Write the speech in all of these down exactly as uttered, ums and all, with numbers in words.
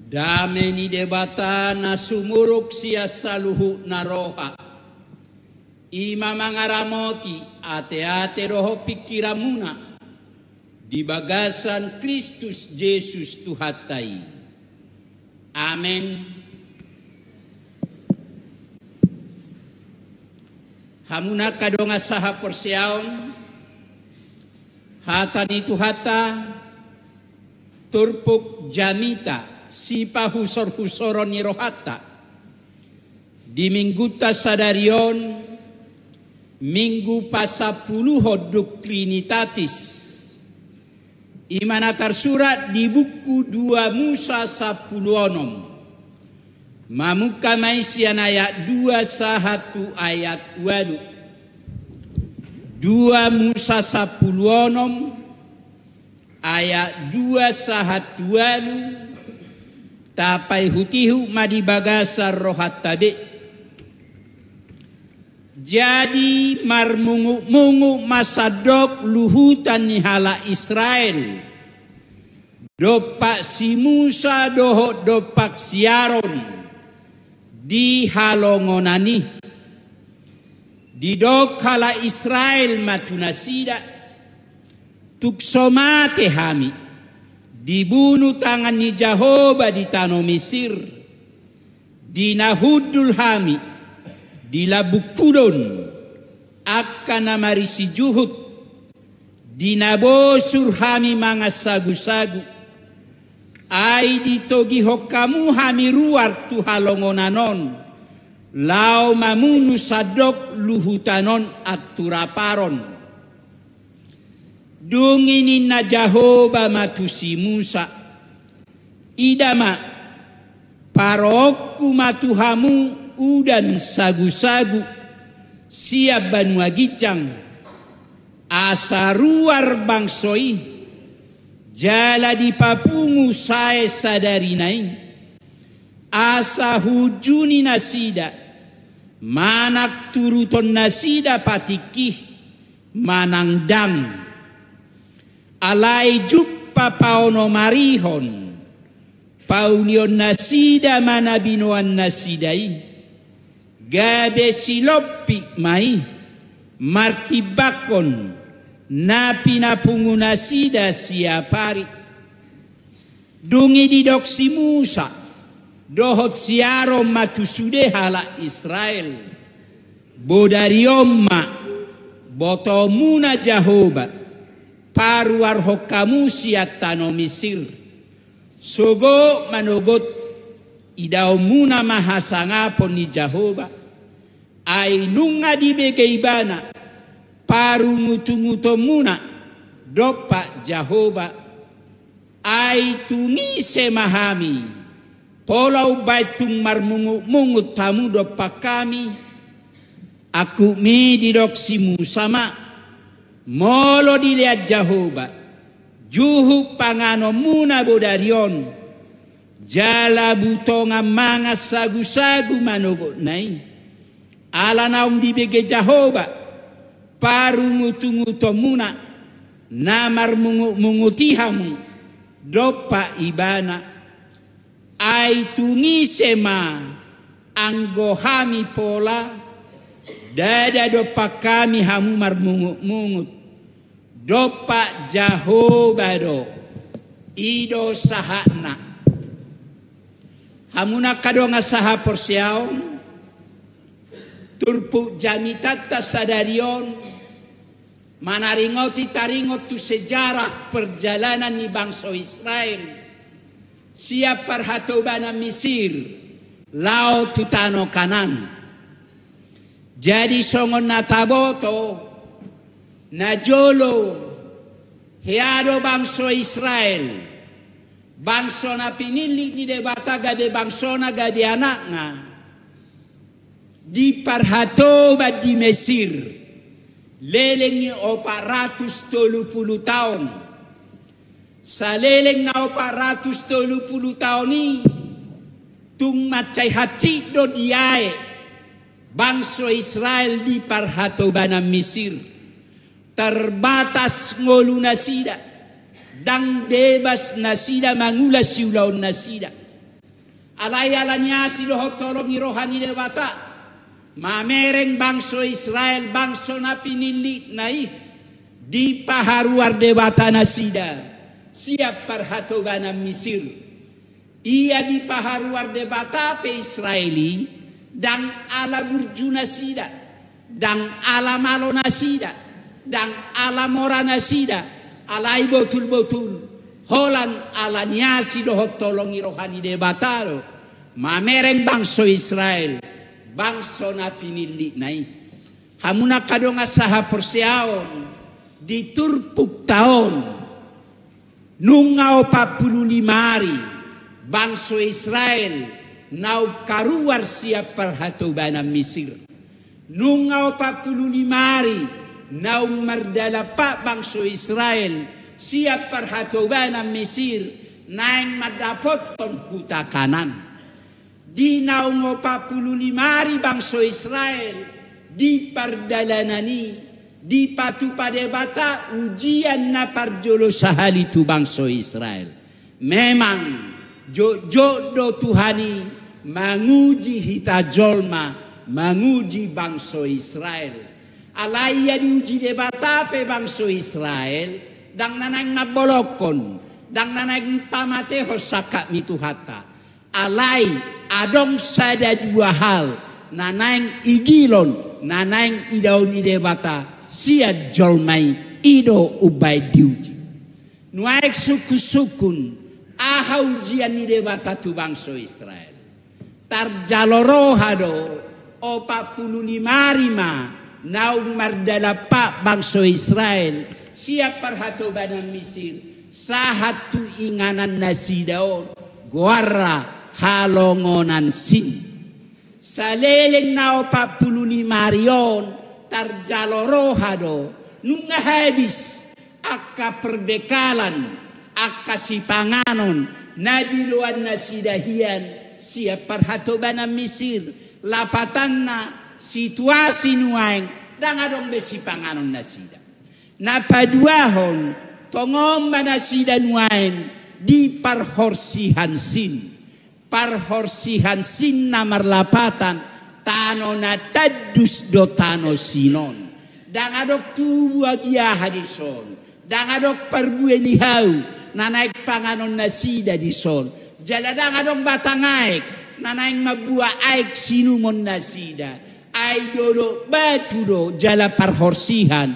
Dame ni Debata na sumurung sian saluhutna roha, i ma mangaramoti ateate dohot pingkiranmuna di bagasan Kristus Jesus Tuhanta i. Amen. Hamu angka dongan sahaporseaon, hata ni Tuhanta, turpuk jamita sipahusorhusoron ni rohanta di minggunta sadari on, Minggu pasampuluhon dung Trinitatis, i ma na tarsurat di buku dua Musa sampulu onom. Mamungka ma i sian ayat dua sahat tu ayat ualu. Dua Musa sampulu onom, ayat dua sahat tu ualu. Tapaihutihut ma di bagasan rohanta be. Jadi marmungutmungut ma sandok luhutan ni halak Israel dompak si Musa dohot dompak si Aron di halongonan i. Didok halak Israel ma tu nasida: Tung so mate hami dibunu tangan ni Jahowa di tano Misir, di na hundul hami di lambung hudon, angka na marisi juhut, di na bosur hami mangan sagusagu. Ai ditogihon hamu hami ruar tu halongonan on, laho mamunu sandok luhutan on anturaparon. Dung i ninna Jahowa ma tu si Musa: Ida ma, paroonku ma tu hamu udan sagusagu sian banua ginjang, asa ruar bangso i, jala dipapungu sae sadarina i, asa huunjuni nasida, manang turuton nasida patikki manang ndang. Alai jumpang paonomarihon paulion nasida ma na binoan nasida i, gabe silompit ma i, martimbangkon na pinapungu nasida siapari. Dung i didok si Musa dohot si Aron ma tu sude halak Israel: Bodari on ma botoonmuna Jahowa paruarhon hamu sian tano Misir. Sogot manogot idaonmuna ma hasangapon ni Jahowa, ai nunga dibege ibana parungutungutonmuna dompak Jahowa. Ai tung ise ma hami, pola umbaen tung marmungutmungut hamu dompak hami? Angkupmi didok si Musa ma: Molo dilean Jahowa juhut panganonmuna bodari on, jala butongan mangan sagusagu manogotna i, ala naung dibege Jahowa parungutungutonmuna na marmungutmungut i hamu dompak ibana. Ai tung ise ma anggo hami, pola ndada dompak hami hamu marmungutmungut? Dompak Jahowa do. I do sahatna. Hamu angka dongan sahaporseaon, turpuk jamitanta sadari on manaringoti taringot tu sejarah perjalanan ni bangso Israel sian parhatobanan Misir laho tu tano Kanaan. Jadi songon na taboto, najolo hea do bangso Israel, bangso na pinillit ni Debata gabe bangsona, gabe anakna, diparhatoban di Mesir leleng ni opat ratus tolu pulu taon. Saleleng na opat ratus tolu pulu taon i, tung mansai hansit do diae bangso Israel di parhatobanan Misir. Tarbatas ngolu nasida, ndang bebas nasida mangula siulaon nasida. Alai ala ni asi dohot holong ni roha ni Debata, mamereng bangso Israel, bangso na pinillitna i, dipaharuar Debata nasida sian parhatobanan Misir. Ia dipaharuar Debata pe Israel i, ndang ala burju nasida, ndang ala malo nasida, ndang ala mora nasida, alai botul-botul holan ala ni asi dohot holong ni roha ni Debata do mamereng bangso Israel, bangso na pinillitna i. Hamu na angka dongan sahaporseaon, di turpukta on, nunga opat pulu lima ari bangso Israel naung karuar sian parhatobanan Misir. Nunga opat pulu lima ari naung mardalan pat bangso Israel sian parhatobanan Misir naeng mandapothon huta Kanaan. Di naung opat pulu lima ari bangso Israel di pardalanan i, dipatupa Debata ujian na parjolo sahali tu bangso Israel. Memang jotjot do Tuhan i manguji hita jolma, manguji bangso Israel. Alai ia diuji Debata pe bangso Israel, ndang na naeng mambolongkon, ndang na naeng pamatehon sangkap ni Tuhanta. Alai adong sada dua hal na naeng igilon, na naeng idaon ni Debata sian jolma i, i do umbaen diuji. Nuaeng sungkun-sungkun, aha ujian ni Debata tu bangso Israel? Tarjalo roha do, opat pulu lima ari ma naung mardalan pat bangso Israel sian parhatobanan Misir sahat tu inganan nasida on, goarna halongonan Sin. Saleleng na opat pulu lima ari on tarjalo roha do, nunga habis angka perbekalan, angka sipanganon na diloan nasida hian sian parhatobanan Misir. Lapatanna, situasi nuaeng ndang adong be sipanganon nasida. Na paduahon, tongon ma nasida nuaeng di parhorsihan Sin. Parhorsihan Sin na marlapatan tano na tandus do tano Sin on. Ndang adong tubu agia aha dison, ndang adong parbue ni hau na naeng panganon nasida dison. Jala ndang adong batang aek na naeng mambuat aek siinumon nasida. Ai dolok batu do jala parhorsihan.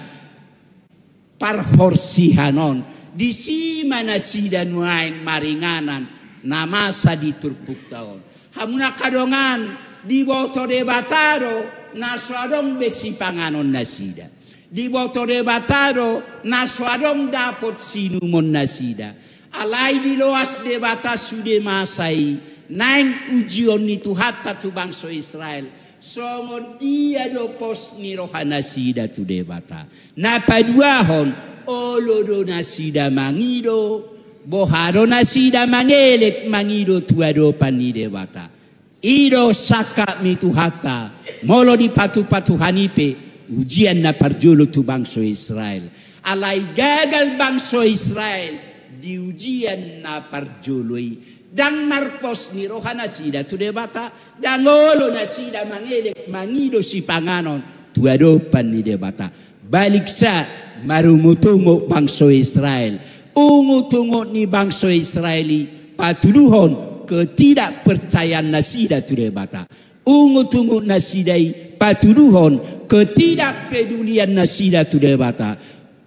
Parhorsihan on, disi ma nasida nuaeng maringanan na masa di turpukta on. Hamu na angka dongan, diboto Debata do na so adong be sipanganon nasida. Diboto Debata do na so adong dapot siinumon nasida. Alai diloas Debata sude masa i, naeng ujion ni Tuhanta tu bangso Israel. Songon dia do pos ni roha nasida tu Debata? Na paduahon, olo do nasida mangido, boha do nasida mangelek mangido tu adopan ni Debata. I do sangkap ni Tuhanta, molo dipatupa Tuhan i pe ujian na parjolo tu bangso Israel. Alai gagal bangso Israel di ujian na parjolo i. Ndang marpos ni roha nasida tu Debata, ndang olo nasida mangelek mangido sipanganon tu adopan ni Debata. Baliksa, marungutungut bangso Israel. Ungutungut ni bangso Israel i patuduhon ketidakpercayaan nasida tu Debata. Ungutungut nasida i patuduhon ketidakpedulian nasida tu Debata.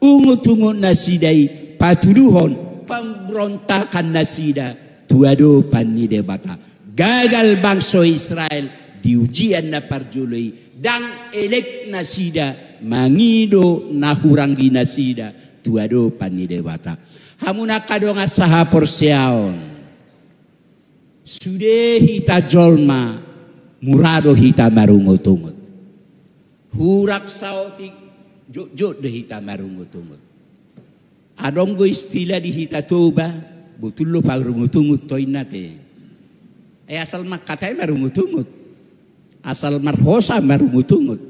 Ungutungut nasida i patuduhon pemberontakan nasida tu adopan ni Debata. Gagal bangso Israel di ujian na parjolo i, ndang elek nasida mangido na hurang di nasida tu adopan ni Debata. Hamu na angka dongan sahaporseaon, sude hita jolma mura do hita marungutungut. Hurang saotik jotjot do hita marungutungut. Adong do istilah di hita Toba, botul do parungutungut toinna te. Ai asal mangkatai marungutungut, asal marhosa marungutungut.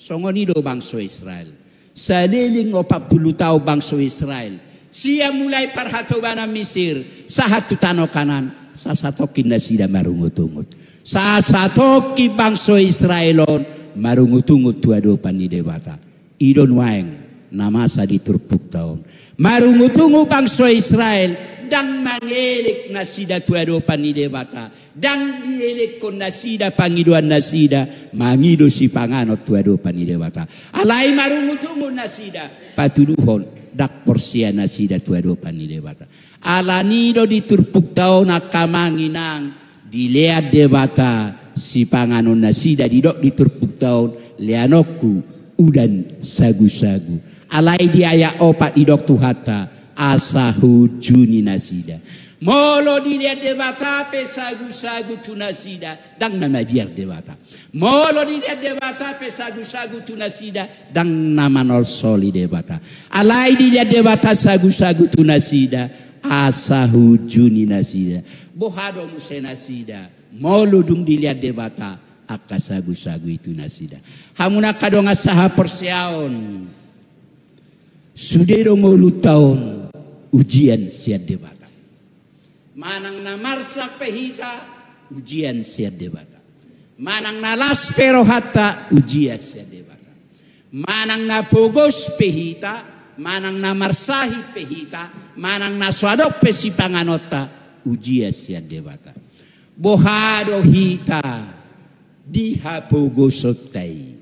Songon i do bangso Israel. Saleleng opat pulu taon bangso Israel, sian mulai parhatobanan Misir sahat tu tano Kanaan, sasatongkin nasida marungutungut. Sasatongkin bangso Israel on marungutungut tu adopan ni Debata. I do nuaeng na masa di turpukta on. Marungutungut bangso Israel, ndang mangelek nasida tu adopan ni Debata. Ndang dielekhon nasida pangidoan nasida, mangido sipanganon tu adopan ni Debata. Alai marungutungut nasida, patuduhon, ndang porsea nasida tu adopan ni Debata. Alani do di turpukta on angka amang inang, dilean Debata sipanganon nasida, didok di turpukta on, leanonku udan sagusagu. Alai di ayat opat didok Tuhanta, asa huunjuni nasida. Molo dilean Debata pe sagusagu tu nasida, ndang na mabiar Debata. Molo dilean Debata pe sagusagu tu nasida, ndang na manolsoli Debata. Alai dilean Debata sagusagu tu nasida, asa huunjuni nasida. Boha do muse nasida, molo dung dilean Debata angka sagusagu i tu nasida? Hamu angka dongan sahaporseaon, sude do ngolunta on ujian sian Debata. Manang na marsak pe hita, ujian sian Debata. Manang na las pe rohanta, ujian sian Debata. Manang na pogos pe hita, manang na marsahit pe hita, manang na so adong pe sipanganonta, ujian sian Debata. Boha do hita di hapogosonta i?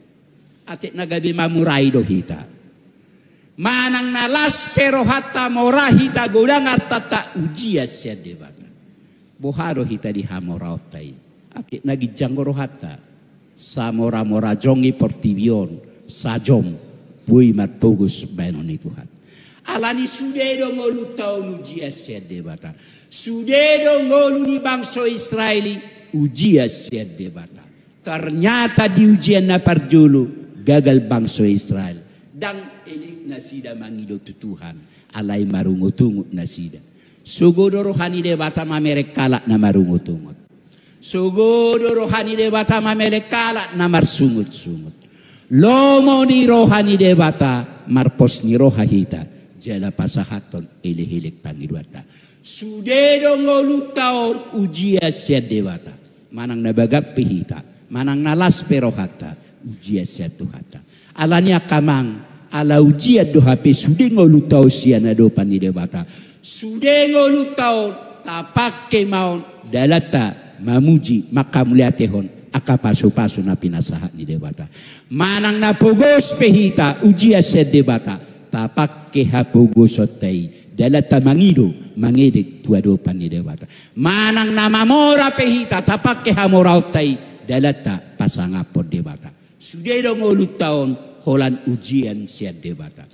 Atik na gabe mamurahi do hita. Manang na las pe rohanta, mora hita, godang artanta, ujian sian Debata. Boha do hita di hamoraonta i? Atik na ginjang do rohanta. Samoramora jongjong i portibi on, sajom boi marpogos bahenon ni Tuhan. Alani sude do ngolunta on ujian sian Debata. Sude do ngolu ni bangso Israel i ujian sian Debata. Ternyata di ujian na parjolo, gagal bangso Israel. Ndang elek nasida mangido tu Tuhan, alai marungutungut nasida. Sogo do roha ni Debata mamereng halak na marungutungut. Sogo do roha ni Debata mamereng halak na marsungut-sungut. Lomo ni roha ni Debata, marpos ni roha hita, jala pasahathon elek-elek pangidoanta. Sude do ngolunta on ujian sian Debata. Manang na bagak pe hita, manang na las pe rohanta, ujian sian Tuhanta. Alani angka amang, ala ujian do hape sude ngolunta on sian adopan ni Debata. Sude ngolunta on, tapangke ma on dalanta mamuji, manghamuliatehon angka pasu-pasu na pinasahat ni Debata. Manang na pogos pe hita, ujian sian Debata, tapangke hapogosonta i dalanta mangido, mangelek tu adopan ni Debata. Manang na mamora pe hita, tapangke hamoraonta i dalanta pasangaphon Debata. Sude do ngolunta on holan ujian sian Debata.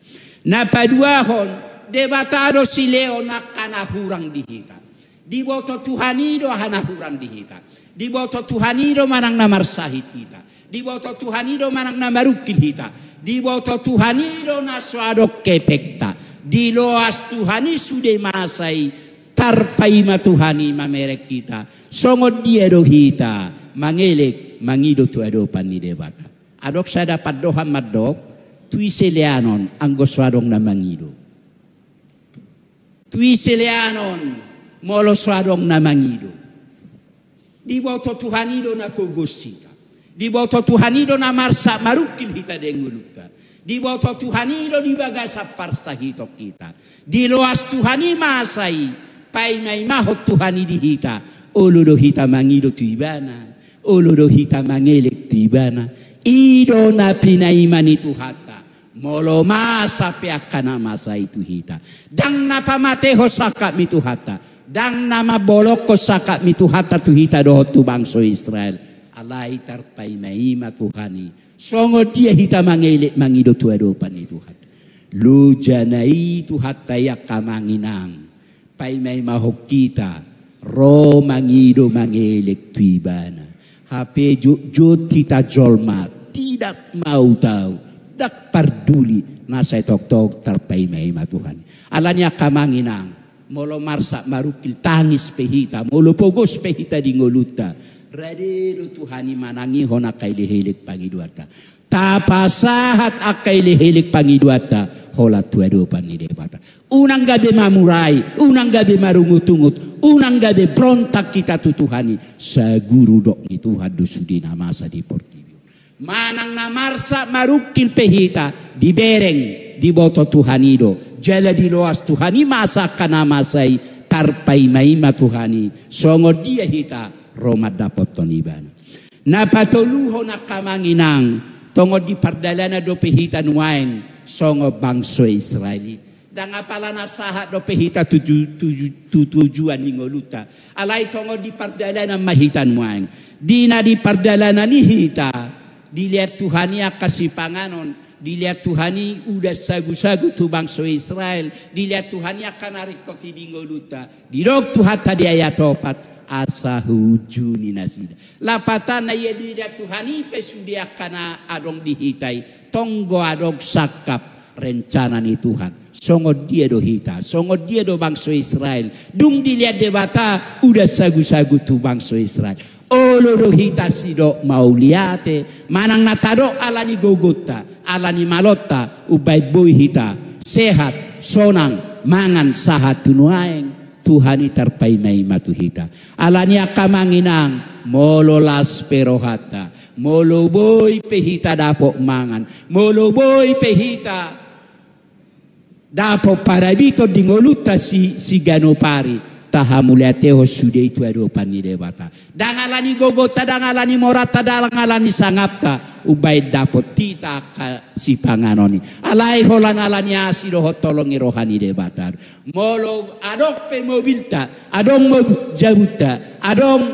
Na paduahon, Debata do silehon angka na hurang di hita. Diboto Tuhan i do aha na hurang di hita. Diboto Tuhan i do manang na marsahit hita. Diboto Tuhan i do manang na marungkil hita. Diboto Tuhan i do na so adong hepengta. Diloas Tuhan i sude masa i, tarpaima Tuhan i mamereng hita. Songon dia do hita mangelek, mangido tu adopan ni Debata? Adong sada pandohan mandok, tu ise leanon anggo so adong na mangido? Tu ise leanon molo so adong na mangido? Diboto Tuhan i do na pogos hita. Diboto Tuhan i do na marsak marungkil hita di ngolunta. Diboto Tuhan i do di bagasan parsahiton hita. Diloas Tuhan i masa i, paimaimahon Tuhan i di hita. Olo do hita mangido tu Ibana, olo do hita mangelek tu Ibana. I do na pinaima ni Tuhanta. Molo masa pe angka na masa i tu hita, ndang na pamatehon sangkap ni Tuhanta, ndang na mambolongkon sangkap ni Tuhanta tu hita dohot tu bangso Israel. Alai tarpaimaima Tuhan i, songon dia hita mangelek mangido tu adopan ni Tuhanta. Lojana i Tuhanta i angka amang inang. Paimaimahon hita ro mangido mangelek tu Ibana. Hape jotjot hita jolma, tidak mau tahu, ndang parduli, na sai tongtong tarpaimaima Tuhan. Alani angka amang inang, molo marsak marungkil tangis pe hita, molo pogos pe hita di ngolunta, rade do Tuhan i manangihon angka elekelek pangidoanta. Tapasahat angka elekelek pangidoanta holan tu adopan ni Debata. Unang gabe mamurai, unang gabe marungutungut, unang gabe brontak hita tu Tuhan i. Saguru dok ni Tuhan do sude na masa di portibi on. Manang na marsak marungkil pe hita, dibereng, diboto Tuhan i do. Jala diloas Tuhan i masa angka na masa i, tarpaimaima Tuhan i. Songon dia hita ro mandapothon ibana. Na patoluhon angka amang inang, tongon di pardalanan dope hita nuaeng songon bangso Israel i. Ndang apala na sahat dope hita tuju, tuju, tu tujuan ni ngolunta. Alai tongon di pardalanan ma hita nuaeng. Di na di pardalanan i hita, dilehon Tuhan i angka sipanganon, dilehon Tuhan i udan sagusagu tu bangso Israel, dilehon Tuhan i angka na ringkot i di ngolunta. Didok Tuhanta di ayat opat, asa huunjuni nasida. Lapatanna ia dilehon Tuhan i pe sude angka na adong di hita i, tonggo adong sangkap rencana ni Tuhan. Songon dia do hita, songon dia do bangso Israel. Dung dilehon Debata udan sagusagu tu bangso Israel. Olo do hita sidok mauliate, manang na tadok ala ni gogonta, ala ni malonta, umbaen boi hita sehat, sonang, mangan sahat tu nuaeng. Tuhan i tarpaimaima tu hita. Ala ni i angka amang inang, molo las pe rohanta, molo boi pe hita dapot mangan, molo boi pe hita dapot parabiton di ngolunta si, siganup ari, tahamuliatehon sude i tu adopan ni Debata. Ndang ala ni gogonta, ndang ala ni moranta, ndang ala ni sangapta, umbaen dapot hita angka sipanganon i. Alai holan ala ni asi dohot holong ni roha ni Debata. Molo adong pe mobilta, adong mob-, jabunta, adong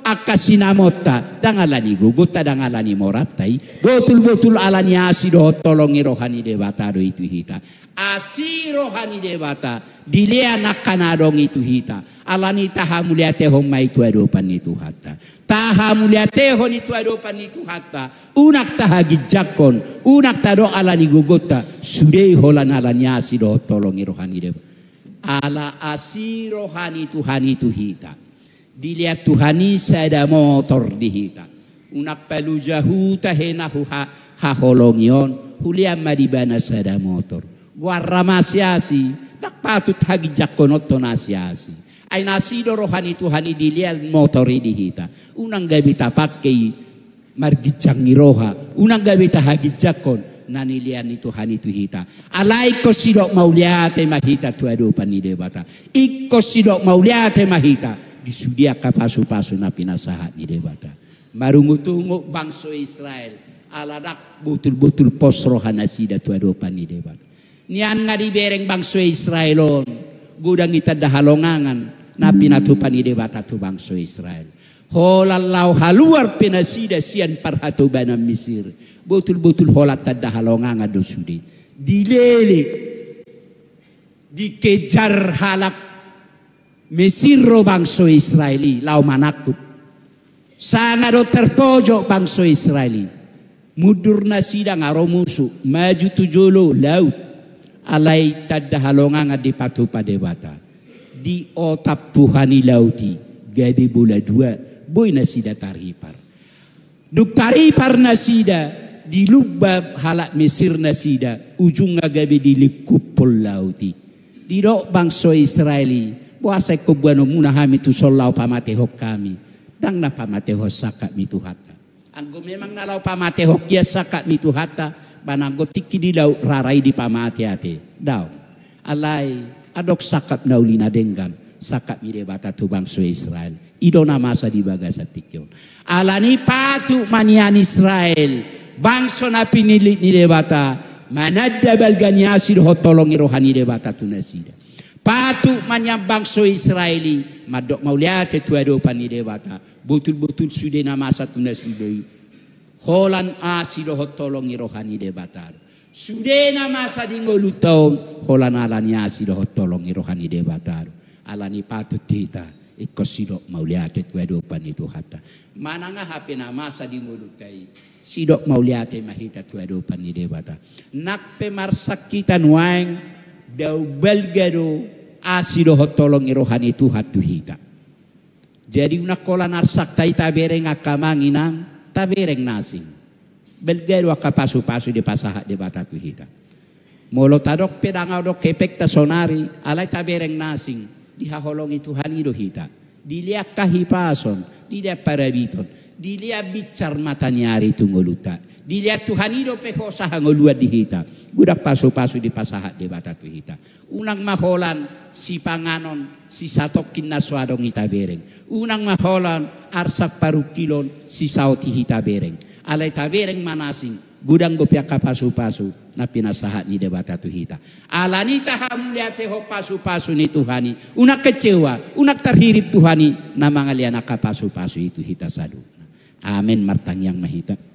angka sinamonta, ndang ala ni gogonta, ndang ala ni moranta i. Botul-botul ala ni asi dohot holong ni roha ni Debata do i tu hita. Asi roha ni Debata dilehon angka na adong i tu hita. Ala ni i tahamuliatehon ma i tu adopan ni Tuhanta. Tahamuliatehon i tu adopan ni Tuhanta. Unang tahaginjangkon, unang tadok ala ni gogonta, sude i holan ala ni asi dohot holong ni roha ni Debata. Ala asi roha ni Tuhan i tu hita. Dilehon Tuhan i sada motor di hita. Unang paloja huta hena huha-, haholongi on, hulehon ma di ibana sada motor. Goarna ma asi-asi, ndang patut haginjangkononta na asi-asi. Ai na asi do roha ni Tuhan i dilehon motor i di hita. Unang gabe tapangke i marginjang ni roha, unang gabe tahaginjangkon na nilehon ni Tuhan i tu hita. Alai ingkon sidok mauliate ma hita tu adopan ni Debata. Ingkon sidok mauliate ma hita di sude angka pasu-pasu na pinasahat ni Debata. Marungut-ungut bangso Israel, ala ndang botul-botul pos roha nasida tu adopan ni Debata. Nian nga dibereng bangso Israel on, godang i tanda halongangan na pinatupa ni Debata tu bangso Israel. Holan laho haluar pe nasida sian parhatobanan Misir, botul-botul holan tanda halongangan do sude. Dilele, dikejar halak Mesir ro bangso Israel i laho manangkup. Sanga do terpojok bangso Israel i. Mundur nasida nga ro musu, maju tu jolo laut. Alai tanda halongangan dipatupa Debata. Diotap Tuhan i laut i, gabe bola dua, boi nasida taripar. Dung taripar nasida, dilumba halak Mesir nasida, ujungna gabe dilingkuphon laut i. Didok bangso Israel i, boasa ingkon boanonmuna hami tu son laho pamatehon hami? Ndang na pamatehon sangkap ni Tuhanta. Anggo memang na laho pamatehon hian sangkap ni Tuhanta, ba na anggo tingki di laut rara i dipamate ate. Daong. Alai, adong sangkap na uli na denggan, sangkap ni Debata tu bangso Israel. I do na masa di bagasan tingki on. Ala ni i patut ma nian Israel, bangso na pinillit ni Debata, mananda balga ni asi dohot holong ni roha ni Debata tu nasida. Patut ma nian bangso Israel i mandok mauliate tu adopan ni Debata. Botul-botul sude na masa tu nasida i holan asi dohot holong ni roha ni Debata do. Sude na masa di ngolunta on holan ala ni asi dohot holong ni roha ni Debata do. Ala ni i patut hita ingkon sidok mauliate tu adopan ni Tuhanta. Manang aha pe na masa di ngolunta i, sidok mauliate ma hita tu adopan ni Debata. Nang pe marsak hita nuaeng, dao balga do asi dohot holong ni roha ni Tuhan tu hita. Jadi unang holan arsakta i tabereng angka amang inang, tabereng na asing. Balga do angka pasu-pasu dipasahat Debata tu hita. Molo tadok pe ndang adong hepengta saonari, alai tabereng na asing, dihaholongi Tuhan i do hita. Dilean hahipason, dilean parabiton, dilean binsar mata ni ari tu ngolunta. Dilean Tuhan i dope hosa hangoluan di hita. Godang pasupasu dipasahat Debata tu hita. Unang ma holan sipanganon, sisatongkin na so adong i tabereng. Unang ma holan arsak parungkilon, sisaut i hita bereng. Alai tabereng ma na asing, godang dope angka pasupasu na pinasahat ni Debata tu hita. Alani i tahamauliatehon pasupasu ni Tuhan i, unang kecewa, unang tarhirim Tuhan i na mangalean angka pasupasu i tu hita saluhutna. Amen. Martangiang ma hita.